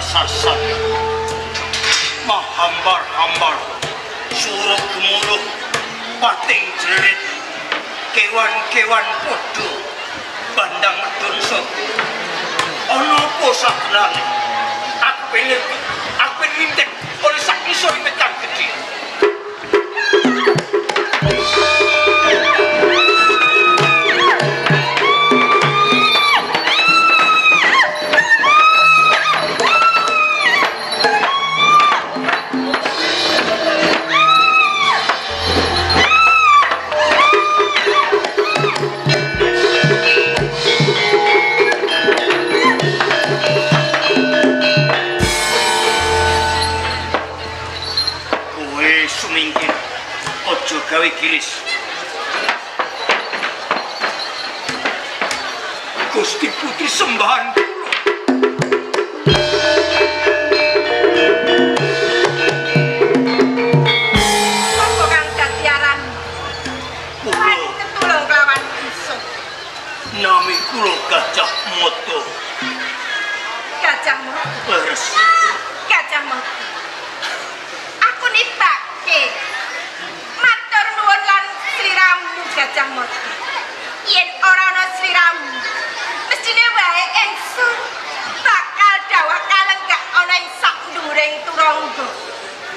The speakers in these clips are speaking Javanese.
Raksasa mahambar-hambar suruh gemuruh pating jerit kewan-kewan padha bandang medun saka ana apa sakenane aku pengen ngintip oleh sak ngisor wit kang gedhe. Gawe giris. Gusti Putri sembahan kula. Sapa kang dadi aran? Kula ketulung kelawan ingsun. Nami kula Gajah Mada. Gajah Mada. Leres. Gajah Mada. Aku nibake matur nuwun lan sliramu Gajah Mada. Yen ora ana sliramu, mestine wae ingsun bakal dawah kalenggak ana ing sak nduring turangga.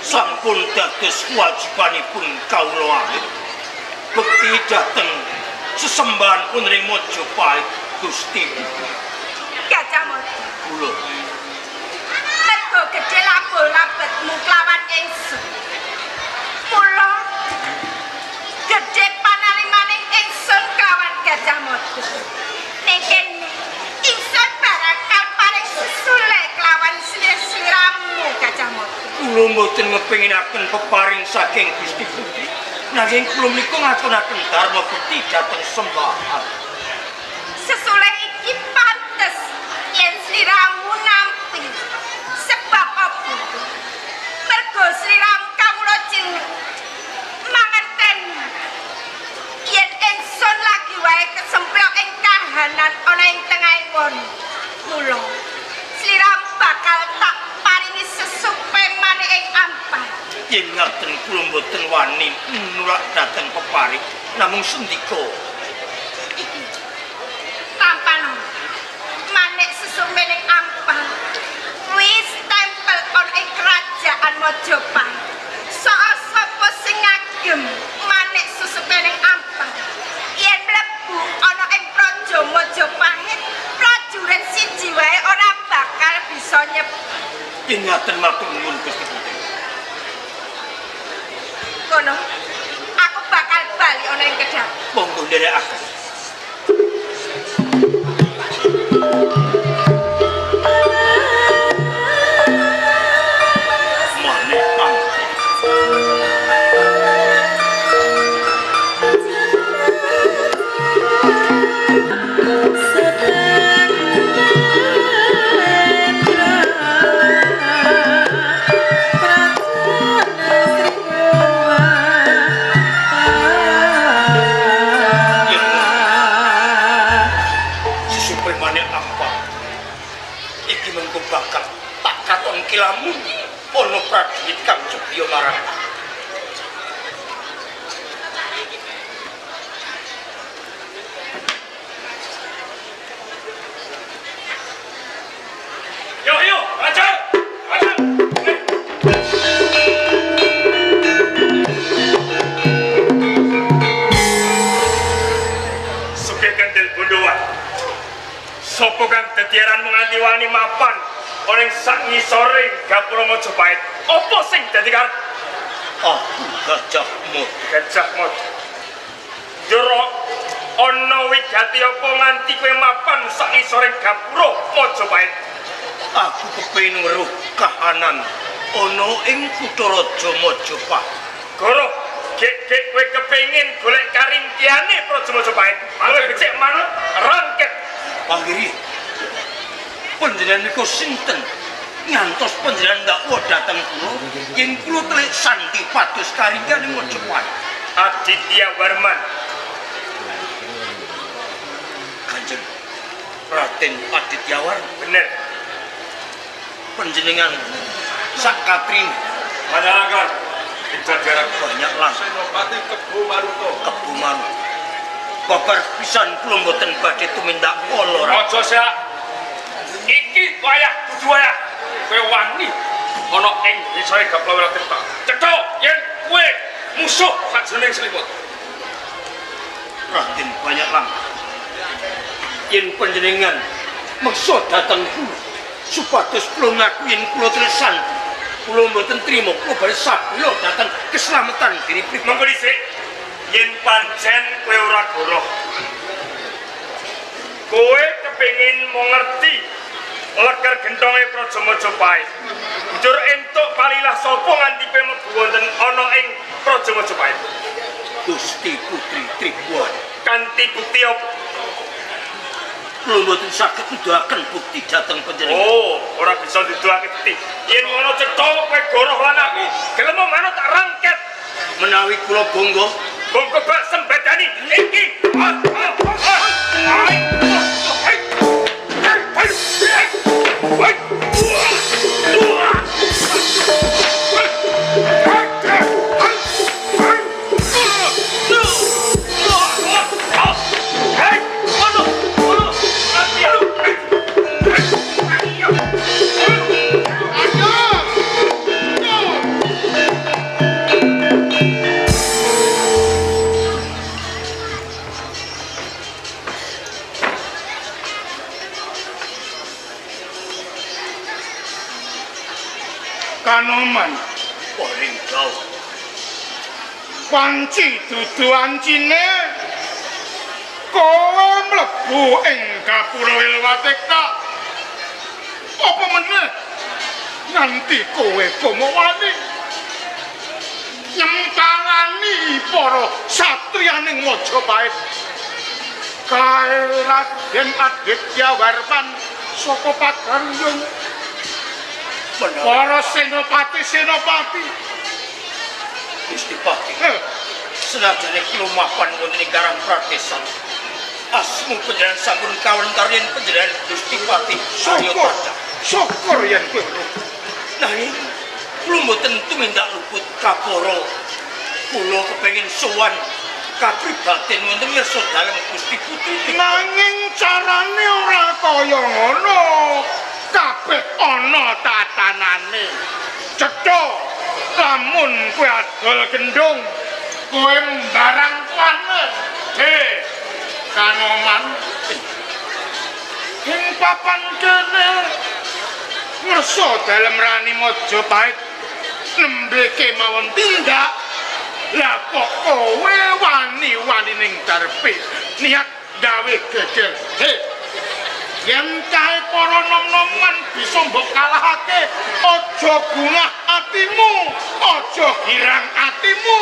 Sampun dados kewajibanipun kawula awit bekti dhateng sesembahan wonten Majapahit Gusti Putri. Gajah Mada. Kula mergo gedhe labuh labetmu kelawan ingsun. Mula gedhe panalimaning ingsun kelawan Gajah Mada. Ning kene ingsun barakal paring sesule kelawan sliramu Gajah Mada. Kula mboten ngepenginaken peparing saking Gusti Putri, nanging kula menika ngaturaken dharma bekti dhateng sembahan. Sesule iki pantes yen sliramu nampi. Sebab apa? Mergo sliramu kawula cilik mangerteni yen ingsun lagi wae kesemplok ing kahanan ana ing tengahing wana. Mula sliramu bakal tak paringi sesupe manik ing ampar. Yen ngaten kula mboten wani nulak dhateng peparing, namung sendika iki tampano manik sesupe ning ampar wis tempel ana ing kerajaan Majapahit. Soal sapa sing ngagem manik susupe ning ampar yen mlebu ana ing praja Majapahit, prajurit siji wae ora bakal bisa nyebut. Yen ngaten matur nuwun Gusti Putri. Kono, aku bakal bali ana ing kedhaton. Monggo nderekaken. Kilamun ana prajurit kang cebya marang. Yo yo, raja. Raja. Sugih kendel Bondowan. Sopo kang dadi aranmu nganti wani mapan oleh sak ngisore gapura Majapahit? Apa sing dadi karep? Aku Gajah Mada. Gajah Mada. Ndara ana wigati apa nganti kowe mapan sak ngisore gapura Majapahit? Aku kepengin weruh kahanan ana ing kutha raja Majapahit. Goro, gek-gek kowe kepengin golek karingkiyane praja Majapahit. Luwih becik manut rangket. Panggiri, panjenengan niku sinten ngantos panjenengan ndakwa dhateng kula yen kula telik sandi pados karingkiyane Majapahit? Aditya Warman. Kanjeng Raden Aditya Warman. Bener. Panjenengan sak katrin Banyak jajaran banyak lang Senopati Kebo Maruto. Kebo Maruto. Babar pisan kula mboten badhe tumindak kala. Aja sak. Iki wayah dudu wayah. Kowe wani ana ing ngisore Gapura Wilatirta. Cetha yen kowe musuh sajroning selimut. Raden banyak lang. Yen panjenengan meksa dhateng kula supados kula ngaku yen kula tresan. Kula mboten trima, kula badhe sabila dhateng keselamatan diri pribadi. Monggo dhisik yen pancen kowe ora goroh. Kowe kepengin mengerti leker gentonge Praja Majapahit. Njur entuk palilah sapa nganti kowe mlebu wonten ana ing Praja Majapahit. Gusti Putri Tribhuwana. Kanthi bukti apa? Kula mboten saged nuduhaken bukti dhateng panjenengan. Oh, ora bisa nuduhake bukti. Yen ngono cetha kowe goroh lan aku, gelem manut tak rangket. Menawi kula bangga, bangga bak sembadani iki. Kanoman paling jauh wanci dudu ancine kowe mlebu ing Gapura Wilwatikta apa meneh nganti kowe komo wani nyempalani para satriyaning Majapahit kae Raden Adityawarman saka Pagaruyung para senopati-senopati. Gusti Pati, senajane kula mapan wonten ing Karang Pradesan, asmu panjenengan sampun kawentar yen panjenengan Gusti Pati. Syukur, syukur yen kowe. Nanging kula mboten tumindak luput kapara. Kula kepengin sowan kapribaden wonten ngarsa dalem Gusti Putri. Nanging carane ora kaya ngono. Kabeh ana tatanane. Cetha lamun kowe adol gendhong, kowe mbarang tuane. He, Kanoman. Ing papan kene ngersa dalem Rani Majapahit nembe kemawon tindak. Lah kok kowe wani-wani ning darpe niat gawe geger. He, yen kae para nom-noman bisa mbok kalahake, aja bungah atimu, aja girang atimu.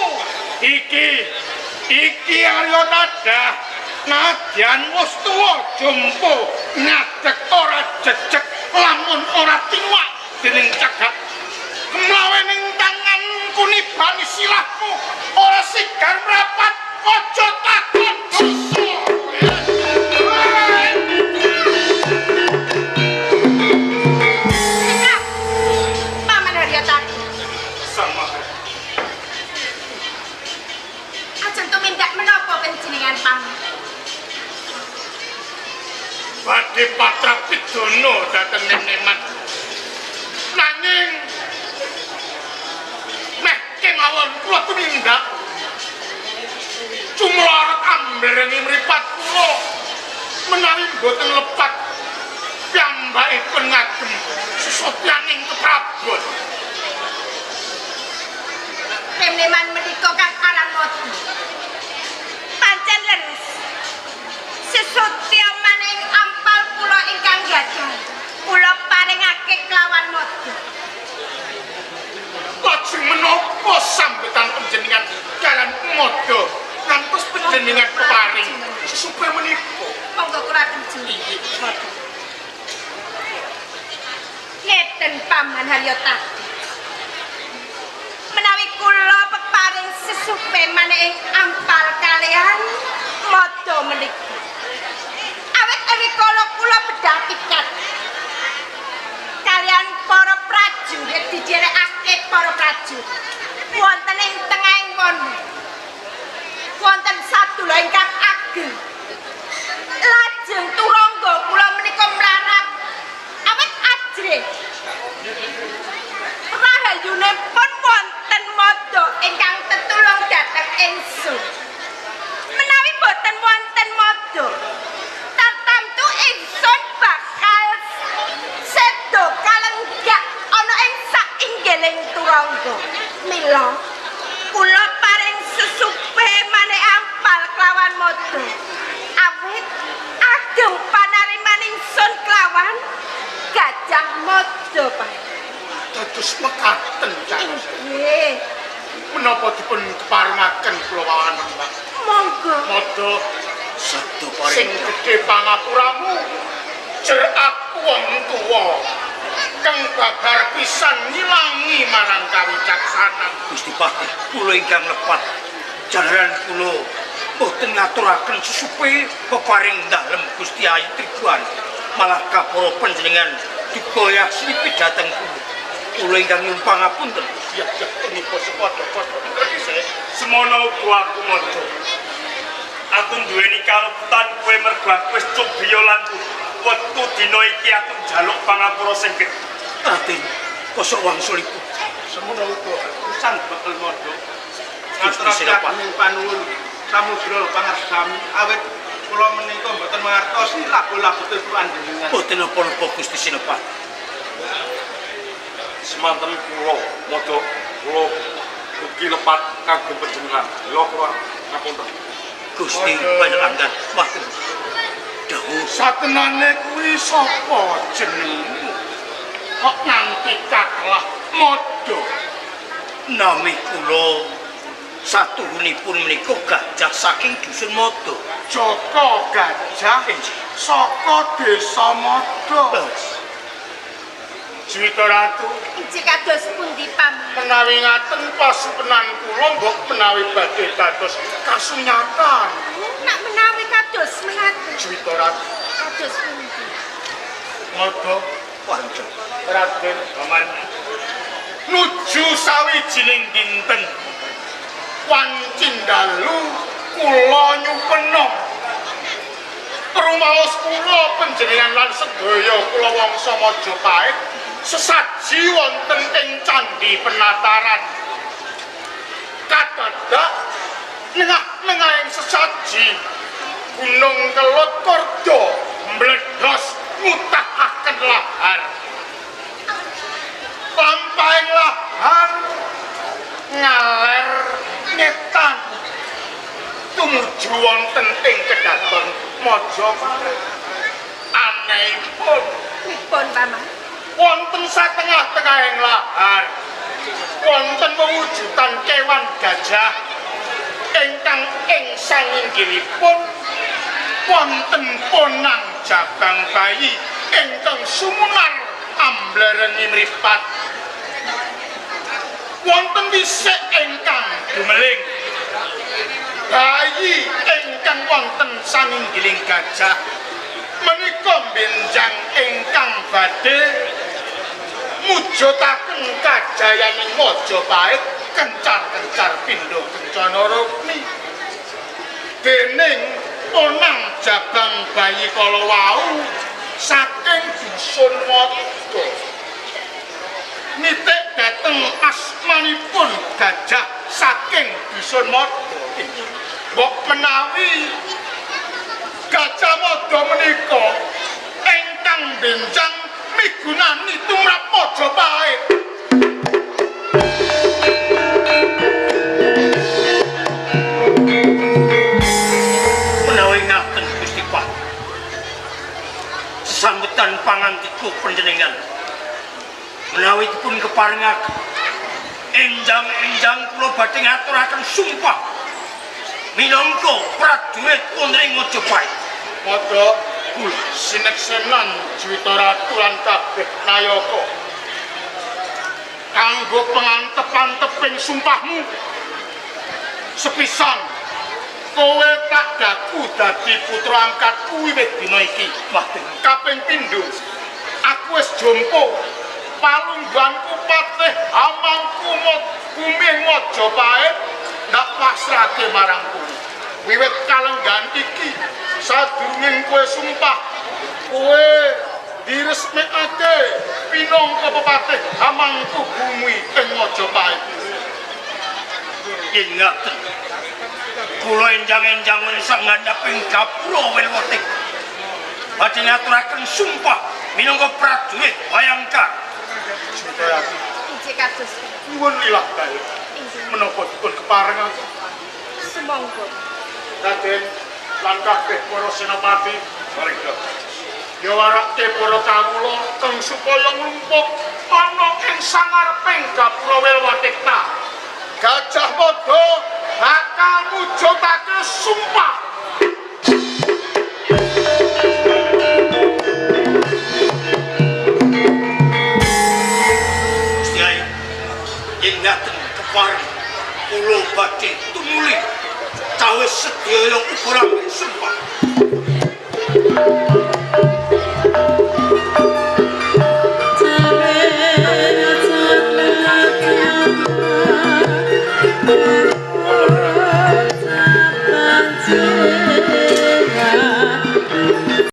Iki Arya Tadah nadyan wis tuwa jumpo ngadeg ora jejeg lamun ora tiwak dening cagak. Kemlawe ning tanganku nibani silahmu ora sigar mrapat, aja takon dosa. Badhe patra pidana dhateng Neneman. Nanging meh kemawon kula tumindak cumlorot amberengi mripat kula menawi mboten lepat piyambakipun ngagem sesotyaning keprabon. Neneman menika kang aran Modi. Pancen leres. Sesotya maning ampal kula ingkang gadah kula paringake kelawan Modi. Lajeng menapa sambetan panjenengan kalian Mada ngantos panjenengan peparing sesupe menika? Monggo kula tuju. Ngeten Paman Haryo Tadi. Menawi kula peparing sesupe maning ampal kalian Mada menika. Awit rikala kula bedah pikat kalian para Dipundherekake para prajurit. Wonten ing tengahing wana wonten sadula ingkang ageng. Lajeng turangga kula menika mlarat awit ajrih. Rahayunipun wonten madha ingkang tetulung dhateng ingsun. Menawi boten wonten madha, tartamtu ingsun bakal seda kalenggak ana ing sainggiling turangga. Mila kula paring susupe manik ampal kelawan madha. Awit ageng panariman ingsun kelawan Gajah Mada, Pak. Dados mekaten, Cak. Nggih. Menapa dipun keparengaken kula wawan, Mbak? Monggo. Madha Sabda paring sing gedhe pangapuramu, jer aku wong tuwa kang babar pisan ngilangi marang kawicaksanan. Gusti Patih, kula ingkang lepat jalaran kula boten ngaturaken sesupe peparing dalem Gusti Ayu Tribhuwana. Malah kapara panjenengan digoyah slipi dhateng kula. Kula ingkang nyuwun pangapunten. Ya ya punika sepadha-padha ngerti. Semono uga aku Madha. Aku duweni kaleputan kowe mergo aku wis cobiya lan wektu dina iki aku njaluk pangapura sing gedhe. Raden, kosok wangsulipun. Semono uga sang bekel Madha. Gusti Senopati panuwun samudra pangarsami awit kula menika mboten mangertosi lagu-lagu panjenengan. Boten napa-napa Gusti Senopati. Semanten kula Madha, kula ugi lepat kagem panjenengan. Lha kula ngapunten. Gusti panjenengan matur dawuh. Satenane kuwi sapa jenengmu? Kok nganti kakelah madha? Nami kula satuhunipun menika Gajah saking dusun Madha. Jaka Gajah saka desa Madha. Juwita Ratu, Inggih kados pundi paman? Menawi ngaten pasupenan kula mbok menawi badhe dados kasunyatan. Nak menawi kados mengaten. Juwita Ratu, kados pundi? Madha pancen Raden Paman nuju sawijining dinten wancin dalu kula nyupena rumaos kula panjenengan lan sedaya kula wangsa Majapahit sesaji wonten ing candhi penataran. Kadadak nengah-nengahing sesaji Gunung Kelut Kordo mbledhos ngutahaken lahar. Lampahing lahar ngaler ngetan tumuju wonten ing kedaton Majapahit. Anehipun pripun paman? Wonten satengah-tengahing lahar wonten mewujudan kewan gajah ingkang ing sanginggilipun wonten ponang jabang bayi ingkang sumunar amblerengi mripat. Wonten wisik ingkang dumeling bayi ingkang wonten saninggiling gajah menika benjang ingkang badhe mujudaken kajayaning Majapahit kencar-kencar pindha kencana rukmi. Dening ponang jabang bayi kala wau saking dusun Madha nitik dhateng asmanipun gajah saking dusun Madha. Mbok menawi Gajah Madha menika ingkang benjang migunani tumrap Majapahit. Menawi ngaten Gusti Patih, sesambetan pangandika panjenengan menawi dipun keparengaken enjang-enjang kula badhe ngaturaken sumpah minangka prajurit wonten ing Majapahit. Madha kula sineksenan Juwita Ratu lan kabeh nayaka kanggo pengantep-anteping sumpahmu. Sepisan kowe tak daku dadi putra angkatku wiwit dina iki. Kaping pindho aku wis jompo Palungguhanku patih amangku bumi ing Majapahit ndak pasrahke marang kowe. Wiwit kalenggahan iki sadurunge kowe sumpah kowe diresmekake pinangka pepatih amangku bumi ing Majapahit. Ingaten kula enjang-enjang sang ngandhaping gapura Welwatik badhe ngaturaken sumpah minangka prajurit Bayangkara. Sutayati inggih kados nyuwun ilah dalem menapa dipun keparengaken? Sumangga. Raden lan kabeh para senopati Sarega. Ya warake para kawula kang supaya nglumpuk ana ing sangareping gapura Welwatikta. Gajah Mada bakal mujudake sumpah. Gusti Ayu, yen ngaten kepareng kula badhe tumuli cawis sedaya ukuran sumpah. Thank you.